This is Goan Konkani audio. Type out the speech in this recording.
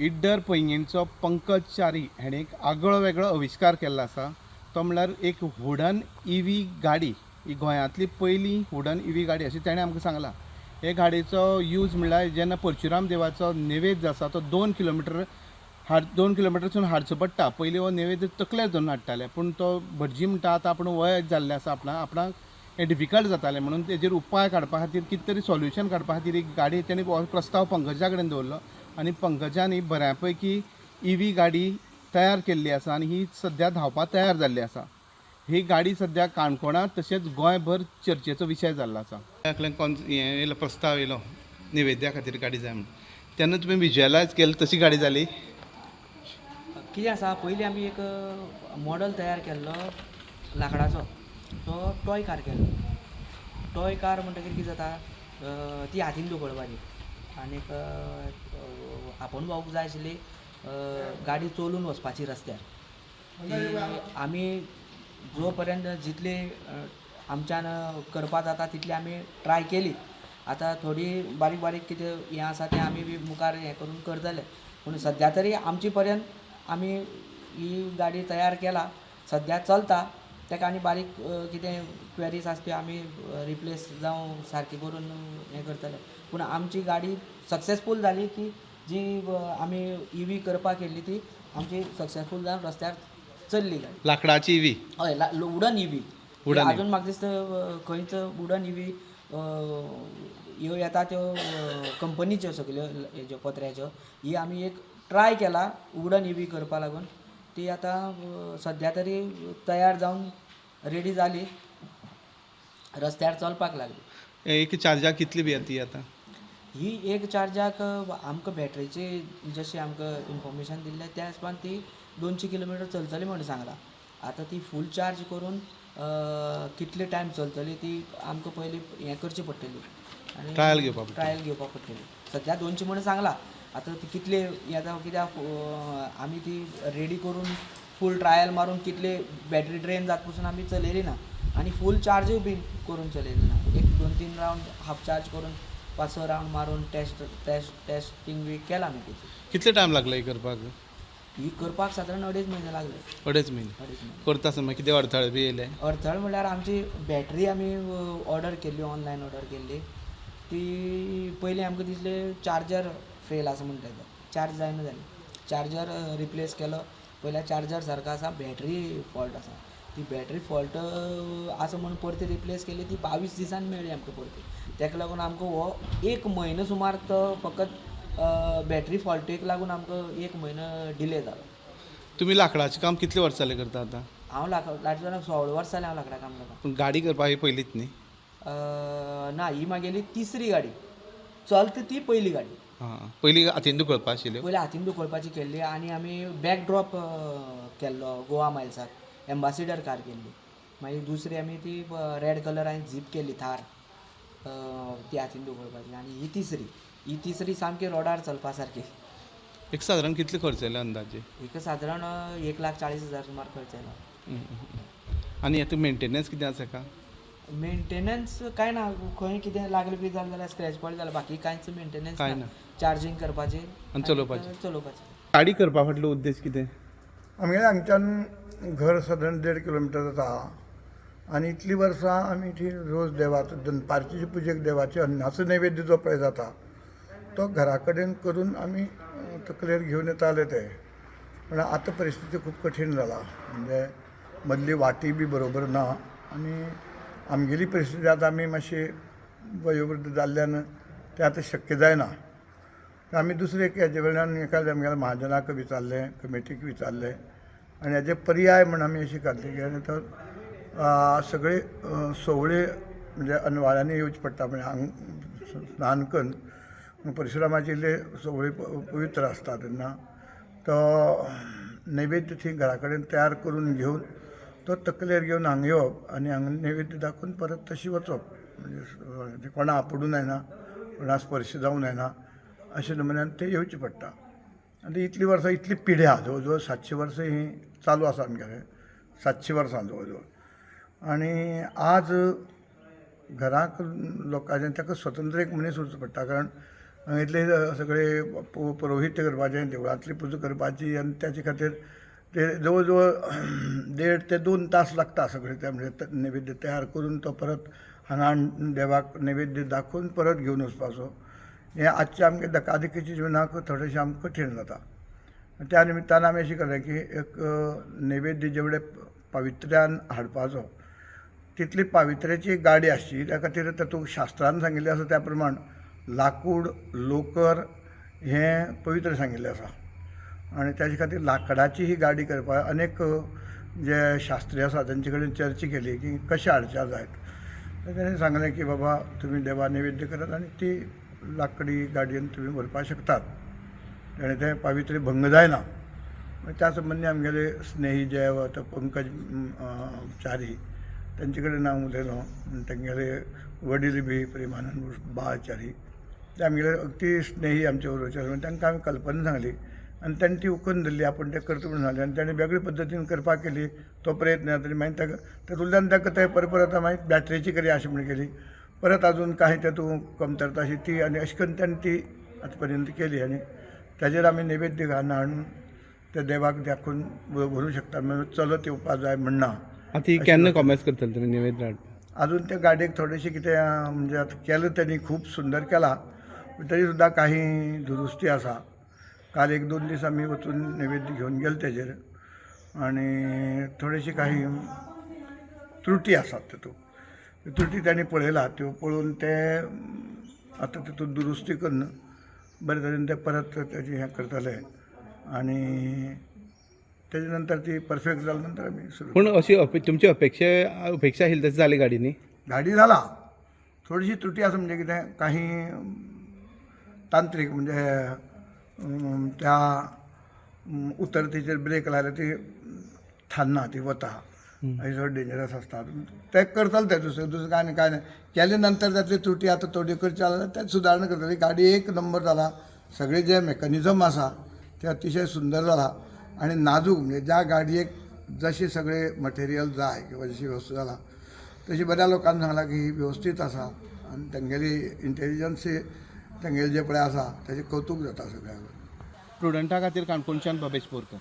इड्डर पैंगीणचो पंकज च्यारी हाणें एक आगळो वेगळो आविश्कार केल्लो आसा. तो म्हणल्यार एक वुडन ईव्ही गाडी. ही गोंयांतली पयली वुडन ईव्ही गाडी अशें ताणें आमकां सांगलां. हे गाडयेचो यूज म्हणल्यार जेन्ना परशुराम देवाचो नैवेद्य आसा तो 2 किलोमिटर हाड 2 किलोमिटरसून हाडचो पडटा. पयलीं हो नैवेद्य तकलेर धरून हाडटाले, पूण तो भटजी म्हणटा आतां आपूण वय जाल्लें आसा, आपणाक हें डिफिकल्ट जातालें, म्हणून तेजेर उपाय काडपा खातीर कितें तरी सोल्युशन काडपा खातीर एक गाडी तेणी हो प्रस्ताव पंकजा कडेन दवरलो आनी पंकजान ही बऱ्या पैकी ईव्ही गाडी तयार केल्ली आसा आनी ही सद्या धांवपाक तयार जाल्ली आसा. ही गाडी सद्या काणकोणांत तशेंच गोंयभर चर्चेचो विशय जाल्लो आसा. हें येयलो प्रस्ताव येयलो नैवेद्या खातीर गाडी जाय म्हणून, तेन्ना तुमी विज्युअलायज केलें तशी गाडी जाली? कितें आसा, पयलीं आमी एक मॉडल तयार केल्लो लांकडाचो, तो टॉय कार केल्लो. टॉय कार म्हणटकीर कितें जाता, ती हातीन धुकळपाची आनीक आपूण भाऊक जाय आशिल्ली गाडी चलोवन वचपाची रस्त्यार. ती आमी जो पर्यंत जितली आमच्यान करपा जाता तितली आमी ट्राय केली. आतां थोडी बारीक बारीक कितें हें आसा तें आमी बी मुखार हें करून करतले, पूण सद्या तरी आमचे पर्यंत आमी ही गाडी तयार केला, सद्या चलता. ताका आनी बारीक कितें क्वेरीज आसा त्यो आमी रिप्लेस जावं सारकी करून हें करतले. पूण आमची गाडी सक्सेसफूल जाली की जी आमी ईव्ही करपाक केल्ली ती आमची सक्सेसफूल जावन रस्त्यार चल्ली गाडी. लांकडाची ईव्ही? हय, वुडन ईव्ही. वुडन. अजून म्हाका दिसता खंयच वुडन ईव्ही ह्यो येता त्यो कंपनीच्यो सगल्यो हेज्यो पत्र्याच्यो. ही आमी एक ट्राय केला वुडन ईव्ही करपा लागून. ती आतां सद्या तरी तयार जावन रेडी जाली, रस्त्यार चलपाक लागली. एक चार्जाक कितली बी येता ती आतां? ही एक चार्जाक आमकां बॅटरीची जशें आमकां इन्फॉर्मेशन दिल्लें त्या हिसपान ती 200 किलोमिटर चलतली म्हूण सांगलां. आतां ती फूल चार्ज करून कितले टायम चलतली ती आमकां पयलीं हें करची पडटली आनी ट्रायल घेवपा पडटली. ट्रायल घेवपाक पडटली. सद्या 200 म्हूण सांगलां, आतां ती कितले येता, कित्याक आमी ती रेडी करून फूल ट्रायल मारून कितले बॅटरी ड्रेन जात पसून आमी चलयली ना आनी फूल चार्जूय बी करून चलयली ना. एक 2-3 रावंड हाफ चार्ज करून 5-6 रावंड मारून टेस्ट टेस्ट टेस्टींग बी केलां आमी तेची. कितले टायम लागलो ही करपाक? ही करपाक सादारण 2.5 म्हयने लागले. 2.5 म्हयने? 2.5 म्हयने. करता आसतना कितें अडथळे बी येयले? अडथळे म्हणल्यार आमची बॅटरी आमी ऑर्डर केल्ली, ऑनलायन ऑर्डर केल्ली. ती पयलीं आमकां दिसलें चार्जर फेल आसा म्हण, तेजो चार्ज जायना जाली. चार्जर रिप्लेस केलो पयल्यार चार्जर सारको आसा, बॅटरी फॉल्ट आसा. ती बॅटरी फॉल्ट आसा म्हूण परती रिप्लेस केली, ती 22 दिसान मेळ्ळी आमकां परती. ताका लागून आमकां हो 1 म्हयनो सुमार तो फकत बॅटरी फॉल्टीक लागून आमकां 1 म्हयनो डिले जालो. तुमी लांकडाचें काम कितले वर्सां जालें करता आतां? हांव लांकडां 16 वर्सां जालें हांव लांकडां काम करता. पूण गाडी करपाक ही पयलीच न्ही? ना, ही म्हागेली तिसरी गाडी, चलता ती पयली गाडी. आं, पयली हातीन धुकळपा आशिल्ल्यो? पयली हातीन धुकळपाची केल्ली आनी आमी बॅकड्रॉप केल्लो गोवा मायल्साक, एम्बासिडर कार केल्ली. मागीर दुसरी आमी ती रेड कलर हांवें झीप केल्ली थार, ती हातीन धुकळपाची. आनी ही तिसरी, ही तिसरी सामकी रोडार चलपा सारकी. एक सादारण कितले खर्च येयले अंदाजे? एक सादारण 1,40,000 सुमार खर्च येयला. आनी हेतून मेंटेनन्स कितें आसा का? मेंटेनन्स कांय ना, खंय कितें लागलें बी जालें जाल्यार स्क्रॅच पडलें जाल्यार, बाकी कांयच मेंटेनन्स कांय ना. ना. चार्जींग करपाची आनी चलोवपाची. चलोवपाची. गाडी करपा फाटलो उद्देश कितें? आमगेलें हांगच्यान घर सादारण 1.5 किलोमिटर जाता आनी इतलीं वर्सां आमी ती रोज देवाचो दनपारची जी पुजेक देवाचे अन्नाचो नैवेद्य जो पळय जाता तो घरा कडेन करून आमी तकलेर घेवन येताले ते. पूण आतां परिस्थिती खूब कठीण जाला, म्हणजे मदली वाटी बी बरोबर ना आनी आमगेली परिस्थिती आतां आमी मातशी वयोवृद्ध जाल्ल्यान तें आतां शक्य जायना. आमी दुसरे एक हेजे वेल्यान एखाद्या आमगेल्या महाजनाक विचारलें, कमिटीक विचारलें आनी हेजे पर्याय म्हण आमी अशी काडली की आनी तो सगळे सोवळे म्हणजे अनवाळ्यांनी येवचें पडटा, म्हणजे हांग स्नान करून परशुरामाचे इल्ले सोवळे पवित्र आसता तेन्ना तो नैवेद्य थंय घरा कडेन तयार करून घेवन तो तकलेर घेवन हांगा येवप आनी हांगा नैवेद्य दाखोवन परत तशी वचप, म्हणजे कोणा आपोडूं जायना, कोणा स्पर्श जावं जायना अशें नमुन्यान तें येवचें पडटा. आनी इतलीं वर्सां इतली पिढ्या जवळ जवळ 700 वर्सां ही चालू आसा आमगेलें, 700 वर्सां जवळ जवळ. आनी आज घरांत लोकांचे ताका स्वतंत्र एक मनीस उरचो पडटा, कारण हांगा इतले सगळे पुरोहित्य करपाचें, देवळांतली पुजा करपाची आनी त्याचे खातीर ते जवळ जवळ 1.5 ते 2 तास लागता सगळे ते, म्हणजे नैवेद्य तयार करून तो परत हांगा देवाक नैवेद्य दाखोवन परत घेवन वचपाचो. हें आजच्या आमगे धकाधकीच्या जिवनाक थोडेशें आमकां कठीण जाता. त्या निमित्तान आमी अशें केलें की एक नैवेद्य जेवढे पावित्र्यान हाडपाचो तितली पावित्र्याची गाडी आसची. त्या खातीर तातूंत शास्त्रान सांगिल्लें आसा त्या प्रमाण लाकूड, लोकर हें पवित्र सांगिल्लें आसा आनी ताजे खातीर लांकडाची ही गाडी करपाक अनेक जे शास्त्री आसा तेंचे कडेन चर्चा केली की कशें हाडच्या जायत. तेणी सांगलें की बाबा, तुमी देवा नैवेद्य करात आनी ती लाकडी गाडयेन तुमी व्हरपाक शकतात आनी तें पावित्र्य भंग जायना. मागीर त्या संबंदी आमगेले स्नेही जे आतां पंकज च्यारी तेंचे कडेन हांव उलयलो. तेंगेले वडील बी प्रेमानंद बा च्यारी, ते आमगेले अगदी स्नेही आमचे बरोबर. तांकां हांवें कल्पना सांगली आनी तांणी ती उखलून धरली, आपूण तें करता म्हणून सांगलें आनी ताणें वेगळे पद्दतीन करपाक केली तो प्रयत्न जाता. मागीर ताका तातूंतल्यान ताका तें परत परत मागीर बॅटरेची करया अशें म्हण केली, परत अजून कांय तातूंत कमतरता अशी ती आनी अशें करून ताणें ती आतां पर्यंत केली आनी ताजेर आमी नैवेद्य घालून हाडून त्या देवाक दाखोवन व्हरूंक शकता, म्हणजे चलत येवपा जाय म्हणना. आतां ही केन्ना कॉमेस करतले तुमी नैवेद्य हाडपाक? अजून त्या गाडयेक थोडेशें कितें, म्हणजे आतां केलें तेणी, खूब सुंदर केलां, पूण तरी सुद्दां काही दुरुस्ती आसा. काल एक दोन दीस आमी वचून नैवेद्य घेवन गेले तेजेर आनी थोडेशी काही त्रुटी आसात तातूंत. त्यो त्रुटी तांणी पळयला, त्यो पळोवन ते आतां तातूंत दुरुस्ती करून बरे तरेन ते परत तेजें हें करतले आनी तेजे नंतर ती परफेक्ट जाल्या नंतर आमी सुरू. पूण अशी तुमची अपेक्षा अपेक्षा आशिल्ली तशी जाली गाडी न्ही? गाडी जाला, थोडीशी त्रुटी आसा, म्हणजे कितें काही तांत्रीक, म्हणजे त्या उतरतेचेर ब्रेक लायल्यार ती थारना, ती वता, अशें थोडें डेंजरस आसता. ते करतले ते, दुसरें दुसरें कांय न्ही, कांय न्ही. केले नंतर तातली त्रुटी आतां थोड्यो करच्यो जाल्यार ते सुदारणा करतली. गाडी एक नंबर जाला. सगळें जें मेकॅनिजम आसा तें अतिशय सुंदर जाला आनी नाजूक, म्हणजे ज्या गाडयेक जशें सगळें मटेरियल जाय किंवा जशी वेवस्था जाला तशी. बऱ्या लोकांनी सांगलां की ही वेवस्थीत आसा आनी तेंगेली इंटेलिजन्सी तेंगेलें जें पळय आसा तेजें कौतूक जाता सगळ्यांक. प्रुडंटा खातीर काणकोणच्यान भवेश बोरकर.